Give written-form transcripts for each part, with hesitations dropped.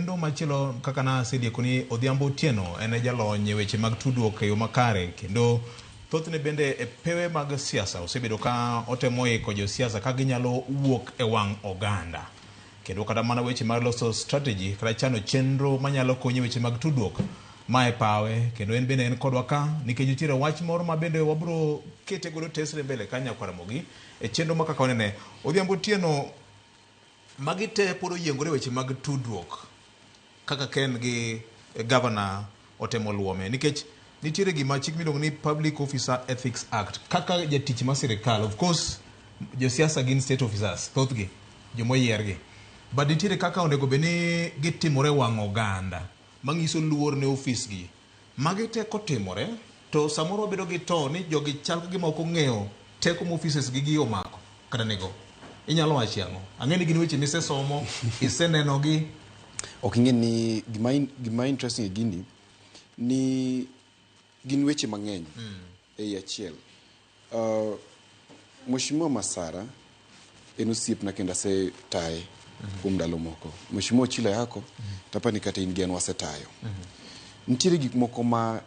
Wendo machielo kaka nasedieko ni Odhiambo Otieno en jalony e weche mag tudruok e yo makare kendo thothne bende e pewe mag siasa osebedo ka otemo iko josiasa ka ginyalo wuok e wang' oganda. Kendo kata mana weche mag loso strategy kata chano chenro manyalo konyi e weche mag tudruok ma e pawe kendo en bende en kodwa ka nikech nitiere wach moro ma bende wabro kete godo tesre mbele ka nyakwar Ramogi e chenro ma kaka wanene. Odhiambo Otieno Magi te pod oyiengore e weche mag tudruok kaka Ken gi gavana otemo luome nikech nitiere gima chik miluongo ni Public Officer Ethics Act kaka jatich ma sirikal of course josiasa gin state officers thothgi jomoyiergi but nitiere kaka onego bed ni gitimore e wang' oganda manyiso luor ne ofis gi Magi te kotimore to samoro wabedo gi to ni jogi chal ka gima ok ong'eyo teko ma offices gi gi omako kata nigo. Inyalo wache ang'o? Ang'e ni gin weche misesomo, isenenogi. Ok ing'e ni gima, gima interesting e gini ni gin weche mang'eny ei achiel. Mheshimiwa Masara en osiepna kendo asetaye kuom ndalo moko. Mheshimiwa Ochilo Ayako to apani kata in gi an wasetayo. Nitiere gik moko ma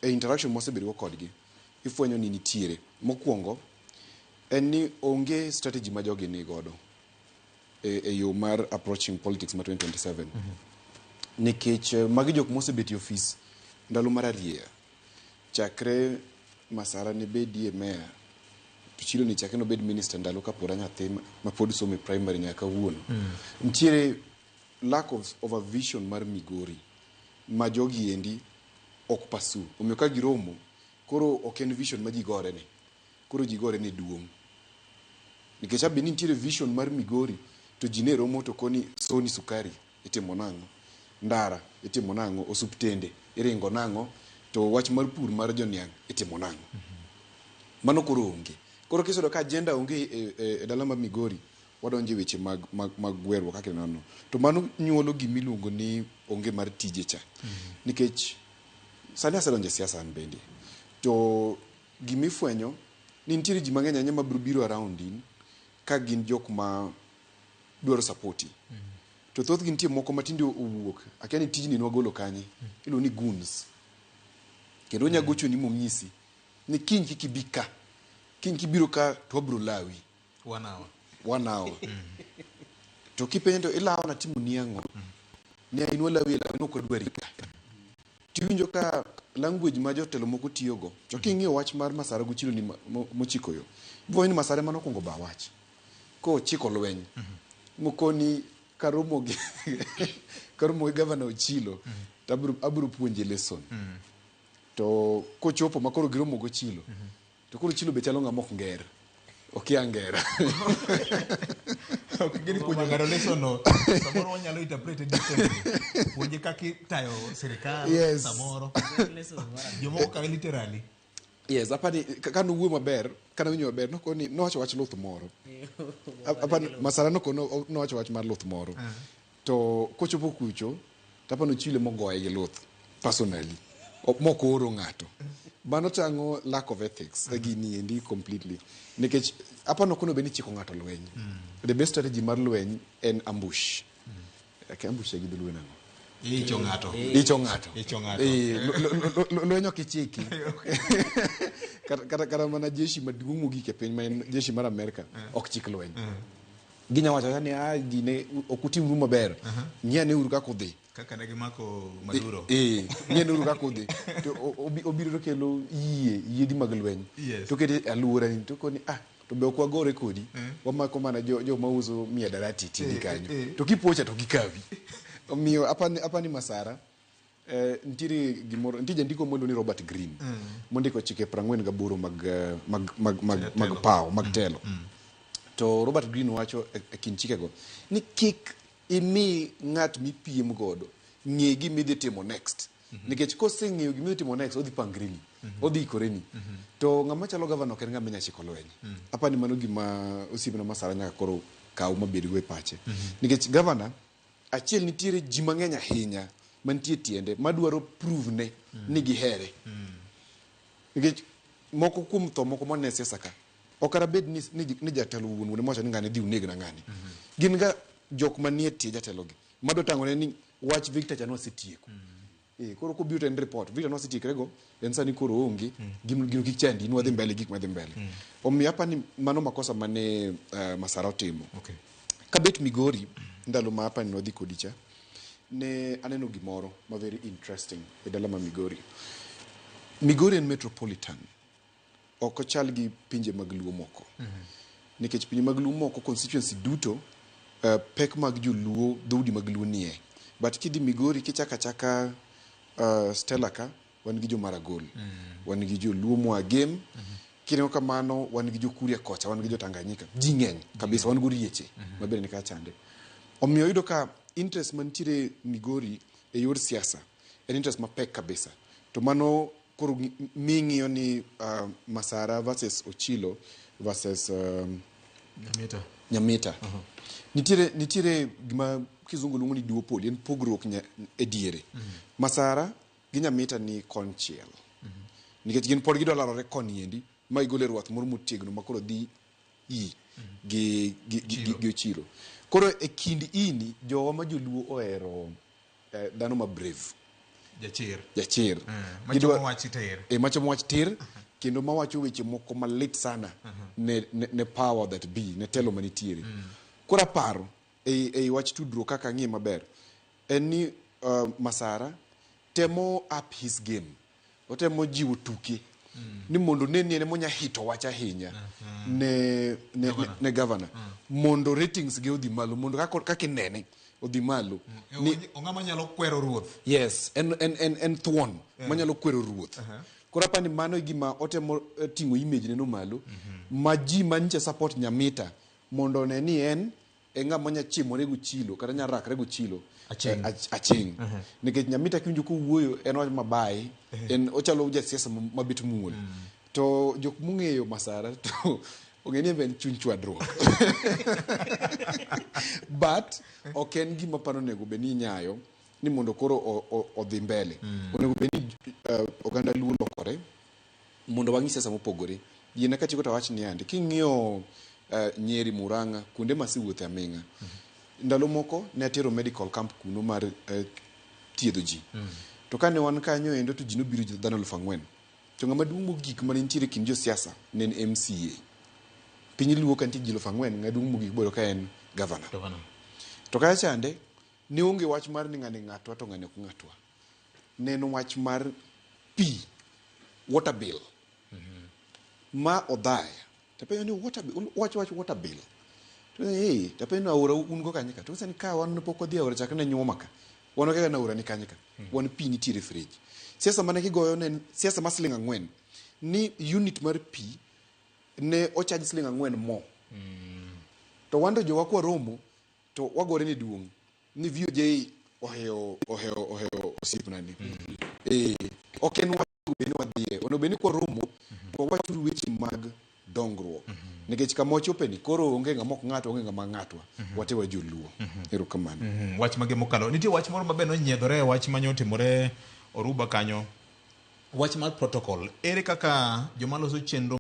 e interaction mwasebedo go kodgi ifwenyo ni nitiere. Mokwongo en ni onge strategy ma jogi ni godo e yo mar approaching politics ma 2027. Nikech magi jok mosebet e ofis ndalo mararieya. Chakre Masara ne bedie mayor, to Chilo ni chakre nobed minister ndalo kapod anyathi ma pod somo e primary nyaka kawuono. Nitiere lack of a vision mar Migori ma jogi endi ok pursue. Omiyo ka giromo, koro ok en vision ma ji gore ne. Koro ji gore ne duong'. Nikech abe ni nitiere vision mar Migori to ji ne romo to koni soni sukari itimo nang'o, ndara itimo nang'o, osuptende iringo nang'o, to wach mar pur mar joniang' itimo nang'o. Mano koro onge. Koro kiseyudo ka agenda onge e dala mar Migori, wadonjo e weche mag gweruok kaka ineno no. To mano nyuolo gima iluongo ni onge mar tije cha. Nikech sani asedonjo e siasa an bende. To gima ifwenyo ni nitiere ji mang'eny ahinya mabiro biro around in ka gin jok ma dwaro sapoti. To thothgi nitie moko ma tinde owuok, akia ni tijni nwagolo kanye, iluongo ni goons. Kendo onya gochoni monyisi ni kiny kik ibi ka, kiny kibiro ka to wabiro lawi. One hour. One hour. To kipenje to ilawa natimoni ang'o? Ne in walawi alawa ni ok wadwari ka. Tiwinjo ka language ma jotelo moko tiyogo. To king'iyo wach mar Masara gi Ochilo ni mochiko yo, ibiro ni Masara ema nokwongo ba wach. Kochiko lweny. Mokoni karomo gi gavana Ochilo to abiro puonje lesson. To kochopo ma koro giromo gi Ochilo, to koro Ochilo be chalo ng'ama ok nger. Okia ngera. Ok gini puonjo ng'ato lesson no, samoro wanyalo interpret it differently. Puonje kaka itayo sirikal samoro. Jomoko kawe literally. Yes, apani ka nowuoyo maber, ka nawinjo maber, nokoni nowacho wach luth moro. Apani Masara nokono nowacho wach mar luth moro. To kochopo kucho, to apani Ochilo mogoye gi luth personally. Mok ooro ng'ato. Mano tang'o lack of ethics e gini endi completely. Nikech apani ok onego bed ni ichiko ng'ato lweny. The best strategy mar lweny en ambush. Eke ambush e gi dholuo nang'o? Icho ng'ato. Icho ng'ato. Icho ng'ato. Eh, lweny ok ichiki. Kata mana jeshi maduong' mogik e piny ma en jeshi mar Amerka ok chik lweny. Ginya wacho awacha ni ah gine ok utimru maber. Ng'i ane uru kaka udhi. Kaka ne gimako Maduro. Eh, ng'i ane uru kaka udhi. To obiro to kelo yie, yiedhi mag lweny. To kete e aluorani to koni ah to be ok wagore kodi. Wamako mana joma uso miadarati tindi kanyo. To kipocha to gikawi. Omiyo apani Masara nitiere gimoro, nitie jandiko moro ni Robert Greene mondiko chike 48 mag pawo, mag telo. To Robert Greene wacho e kind chikego ni kik imi ng'at mipiem godo ng'e gima idhi timo next. Nikech koseng'eyo gima idhi timo next, odhi pangreni, odhi ikoreni. To ng'ama chalo gavana ok en ng'ama inya chiko lweny. Apani mano gima osiepna Masara nyaka koro kaw mabedgo e pache. Nikech gavana achiel nitiere ji mang'eny ahinya mantie tiende madwaro prove ne ni gihere. Nikech moko kuom tho moko manene e siasa ka, ok kata bed ni jatelo wuon wuon mowacho ni ng'ani dhi uneg na ng'ani. Gin ga jok manie tie jatelo gi. Madwa tang'one ni wach Victor cha nwasetieko. Koro kobiro to en report. Victor nwasetiekre go, en sani koro oonge, gino kik chandi, in wadhi mbele gik madhi mbele. Omiyo apa ni mano makosa mane Masara otimo. Kabet Migori, ndalo ma apa ni wadhi kodi cha, ne aneno gimoro ma very interesting e dala ma Migori. Migori en metropolitan. Ok ochal gi pinje mag Luo moko. Nikech pinje mag Luo moko constituency duto pek mag joluo dhoudi mag Luo nie. But kidhi Migori kichako achaka Stella ka wan gi jo Maragol. Wan gi joluo moa Gem. Kineno kamano wan gi jo Kuria kocha, wan gi jo Tanganyika. Ji ng'eny kabisa, wan gi orieche mabende ni kacha chande. Omiyo iyudo ka interest mantiere Migori e yor siasa en interest mapek kabisa. To mano koro ming'iyo ni Masara versus Ochilo versus Nyamita. Nyamita. Nitiere gima kizungu luongo ni duopoly, en pogruok e diere. Masara gi Nyamita ni konchiel. Nikech gin pod gidwa larore koni endi ma gigole rwath moro motegno ma koro dhi i gi Ochilo. Koro e kind ini jowa ma joluo ohero dhano ma brave. Jachir. Jachir. Machomo wach tir. Machomo wach tir kendo mawacho weche moko malit sana ne power that be, ne telo manitiere. Koro aparo ei wach tudruok kaka ang'iye maber en ni Masara temo up his game. Otemo jiwo tuke ni mondo ne ni en emonya hito wach ahinya ne governor. Mondo ratings ge odhi malo, mondo kaka inene odhi malo. Ong'ama nyalo kwero ruoth. Yes, en thuon manyalo kwero ruoth. Koro apani mano e gima otemo ting'o image ne no malo ma ji manyicha support Nyamita mondo one ni en e ng'ama nya chimore gi Ochilo kata nya rakre gi Ochilo Aching'. Aching'. Nikech Nyamita kiwinjo kowuoyo en wach mabaye, en ochalo jasiasa mabet muol. To jok mong'eyo Masara to ong'e ni en chuny chwadruok. But ok en gima pano onego bed ni inyayo ni mondo koro odhi mbele. Onego bed ni oganda Luo lokore mondo wang'i siasa mopogore. Yiena katieko to awach ni yande, king'iyo Nyeri, Murang'a, kuonde ma asewuothe aming'a. Ndalo moko ne atero medical camp kuno mar thiedho ji. To kane wan kanyo endo to ji nobiro dhano 4,000. To ng'ama duong' mogik mane nitiere kind josiasa ne en MCA. Piny Luo ka nitie ji 4,000, ng'ama duong' mogik boyudo ka en governor. Governor. To kacha chande, ne onge wach mar ni ng'ani ng'atwa to ng'ani ok ng'atwa. Ne en wach mar pi, water bill. Ma odhaya. Tapenjo ni water bill, wach water bill. To hey, tapenjo ni aora un go kanye ka? To ni ka wan pok wadhi aora chakre ne nyuoma ka. Wan wakia ni aora ni kanye ka. Wan pi nitiere fridge. Siasa mane kigoyo ne en siasa mar siling 4. Ni unit mar pi ne ocharge siling 4 mo. To wan to jowa kwa romo to wagore ni duong'. Ni VOJ ohewo osiepna ni. Ok en wach onego bed ni wadhiye. Onego bed ni kwa romo to wawachuru weche mag dongruok. Nikech kama wachope ni koro onge ng'ama ok ng'atwa, onge ng'ama ng'atwa. Wate wa joluo. Erokamano. Wach mage mokalo. Nitie wach moro mabe nonyiedhore, wach mane otimore Oruba kanyo. Wach mar protocol. Ere kaka joma loso chenro